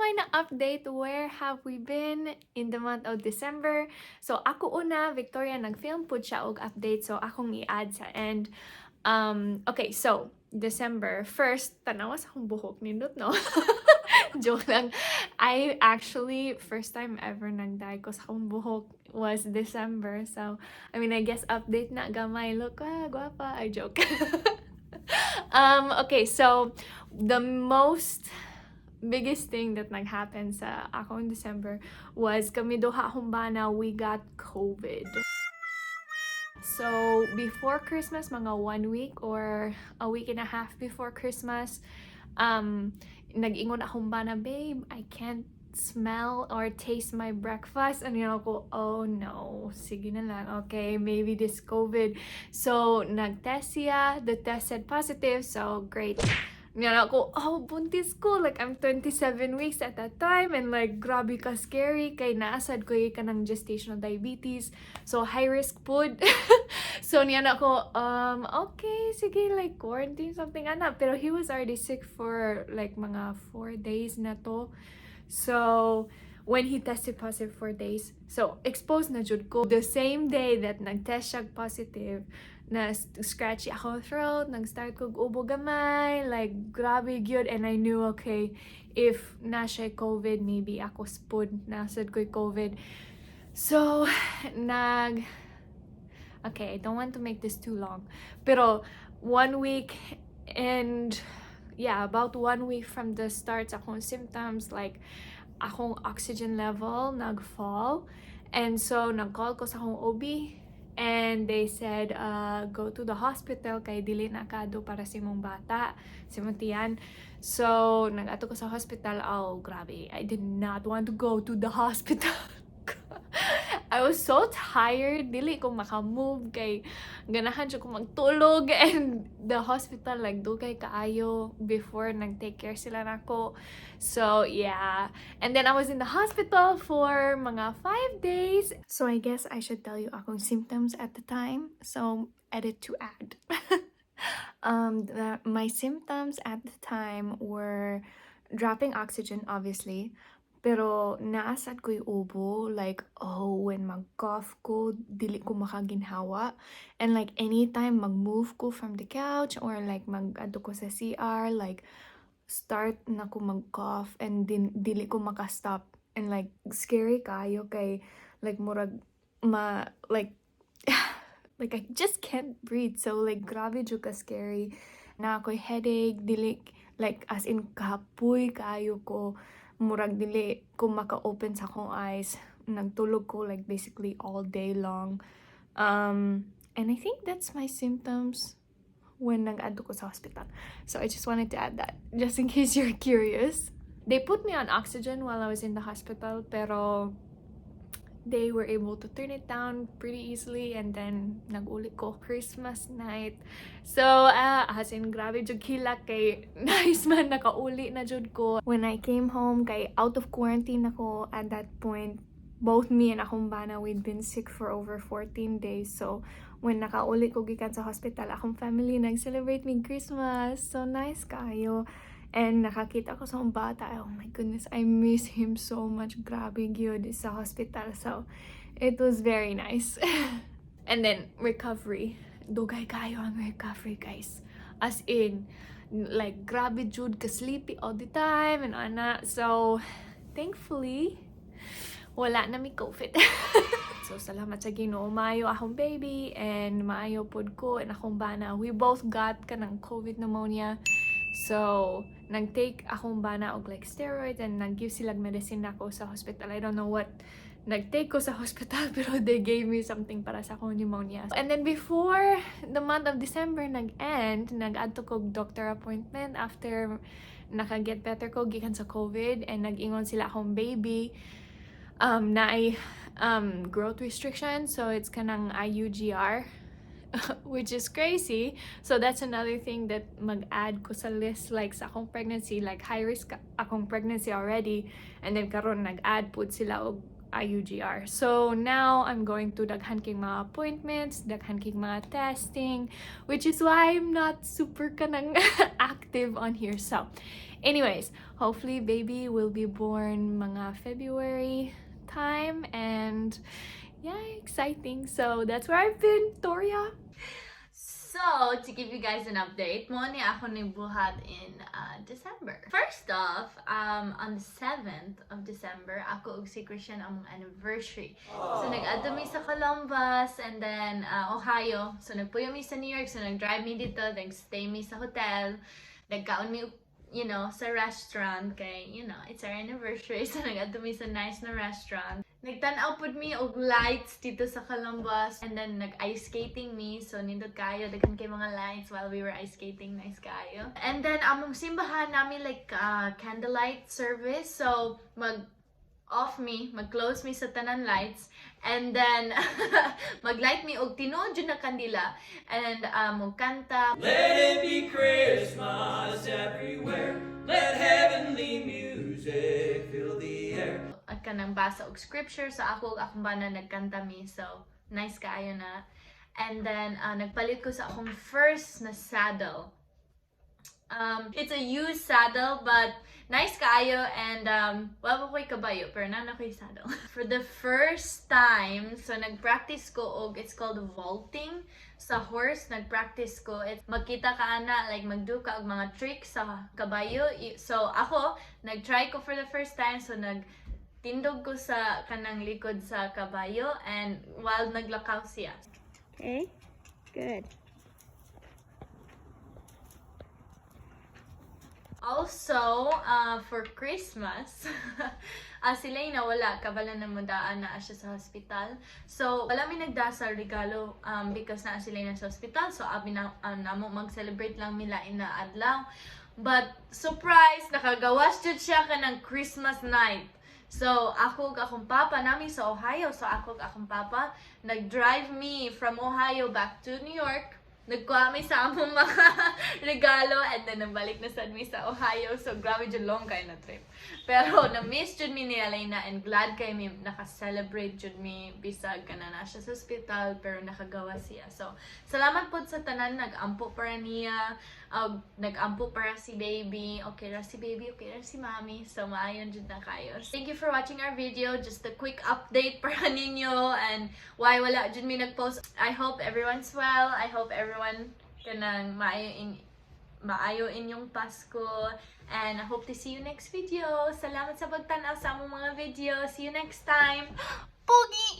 Gamay na update, where have we been in the month of December. So ako una, Victoria nag-film pud siya og update, so akong i-add sa end. Okay, so December first, tanawa sa akong buhok, nindot, no? Joke lang. I actually, first time ever nag-dye ko sa akong buhok was December. So, I mean, I guess update na gamay. Look, ah, guwapa. I joke. Okay, so the most biggest thing that nag-happen sa ako in December was kami duha akong bana, we got COVID. So, before Christmas, mga one week or a week and a half before Christmas, nag-ingon akong bana, "Babe, I can't smell or taste my breakfast." And yun ako, "Oh no, sige na lang, okay, maybe this COVID." So, nag-test siya, the test said positive, so great. Yan ako, "Oh, buntis ko." Like, I'm 27 weeks at that time. And like, grabe ka scary. Kay naa sad ko kanang gestational diabetes. So, high risk pud. So, niyan ako, "Okay, sige, like, quarantine something, ana." Pero he was already sick for like mga 4 days na to. So, when he tested positive 4 days, so, exposed na jud ko. The same day that nag-test siya positive, na scratchy ako throat, nag-start kog ubo gamay, like grabe gyud, and I knew, okay, if naa siya COVID, maybe ako pud, naa sad ko'y COVID. So, nag okay, I don't want to make this too long. Pero one week and yeah, about one week from the start sa akong symptoms, like akong oxygen level nag-fall. And so, nag-call ko sa akong OB and they said, "Go to the hospital kay dili na kado para sa imong bata, sa imong tiyan." So, nag-adto ko sa hospital. Oh, grabe. I did not want to go to the hospital. I was so tired. Dili ko makamove kay ganahan siya ko magtulog and the hospital, like, dugay kaayo before nag-take care sila nako. So, yeah. And then I was in the hospital for mga 5 days. So, I guess I should tell you akong symptoms at the time. So, edit to add. My symptoms at the time were dropping oxygen, obviously. Pero naa sad ko'y ubo, like, oh, when mag-cough ko, dili ko makaginhawa. And like, anytime mag-move ko from the couch or like mag-adto ko sa CR, like, start na ko mag-cough and din, dili ko maka-stop. And like, scary kaayo kay, like, murag, ma, like, I just can't breathe. So, like, grabe jud ka scary. Naa ko'y headache, dili, like, as in, kapoy kaayo ko. Murag dili ko maka-open sa akong eyes. Nagtulog ko like basically all day long. And I think that's my symptoms when nag-adto ko sa hospital. So I just wanted to add that, just in case you're curious. They put me on oxygen while I was in the hospital, pero they were able to turn it down pretty easily and then nag-uli ko Christmas night. So, as in, grabe jud kilak kay nice man nakauli na jud ko. When I came home, kay out of quarantine ako at that point, both me and akong bana, we'd been sick for over 14 days. So, when nakauli ko gikan sa hospital, akong family nag-celebrate me Christmas. So, nice kaayo. And nakakita ko sa akong bata. Oh my goodness, I miss him so much. Grabe gyud sa hospital. So, it was very nice. And then, recovery. Dugay kaayo ang recovery, guys. As in, like, grabe jud ka sleepy all the time and ana. So, thankfully, wala na mi COVID. So, salamat sa Ginoo. Maayo akong baby and maayo pod ko and akong bana. We both got kanang COVID pneumonia. So, nag-take akong bana og like steroids and nag-give sila medicine nako sa hospital. I don't know what nag-take ko sa hospital, pero they gave me something para sa akong pneumonia. And then before the month of December nag-end, nag-adto ko doctor appointment after naka-get better ko gikan sa COVID and nag-ingon sila akong baby naay growth restriction, so it's kanang IUGR, which is crazy. So that's another thing that mag-add ko sa list, like sa akong pregnancy, like high risk akong pregnancy already and then karon nag-add pud sila og IUGR. So now I'm going to daghan kay mga appointments, daghan kay mga testing, which is why I'm not super kanang active on here. So anyways, hopefully baby will be born mga February time and yeah, exciting. So that's where I've been, Toria. So, to give you guys an update, mao ni ako buhat in December. First off, on the 7th of December, ako ug si Christian among anniversary. So, nag-adto mi sa Columbus and then Ohio. So, nagpuyo mi sa New York. So, nag-drive mi didto, nag-stay mi sa hotel. Nagkaon mi sa restaurant kay, it's our anniversary. So, nag-adto mi sa nice na restaurant. Nagtan-aw pud mi og lights didto sa Columbus and then nag-ice skating mi. So, nindot kaayo, daghan kay mga lights while we were ice skating. Nice kaayo. And then, among simbahan nami like candlelight service. So, mag off mi, mag-close mi sa tanan lights, and then mag-light mi og tinuod jud na kandila, and magkanta. Let it be Christmas everywhere. Let heavenly music fill the air. At kanang basa og scripture. So ako ug akong bana nagkanta mi, so nice kaayo na. And then nagpalit ko sa akong first na saddle. It's a used saddle, but nice kaayo and wala pa ko'y kabayo pero naa na ko'y saddle for the first time. So nag-practice ko og, it's called vaulting sa horse. Nag-practice ko it, magkita ka ana, like magdo ka og mga tricks sa kabayo. So ako nag-try ko for the first time, so nag tindog ko sa kanang likod sa kabayo and while naglakaw siya. Okay, good. Also, for Christmas, si Lena wala, kabalo na mo daan naa siya sa hospital. So, wala mi nagdasa regalo because naa si Lena sa hospital. So, abi na namo mag-celebrate lang mi lain na adlaw. But, surprise, nakagawas jud siya kanang Christmas night. So, ako ug akong papa naa mi sa Ohio. So, ako ug akong papa, nag-drive mi from Ohio back to New York. Nagkuha mi sa among mga regalo and then nabalik na sad mi sa Ohio. So, grabe jud long kaayo na trip. Pero, na-miss jud mi ni Elena and glad kay mi naka-celebrate jud mi bisag kana na siya sa hospital pero nakagawas siya. So, salamat pod sa tanan nag-ampo para niya, nag-ampo para si baby. Okay ra si baby, okay ra si mommy. So, maayon jud na kaayo. Thank you for watching our video. Just a quick update para ninyo and why wala jud mi nag-post. I hope everyone's well. I hope everyone kanang maayo inyong Pasko. And I hope to see you next video. Salamat sa pagtanaw sa among mga video. See you next time. Pogi!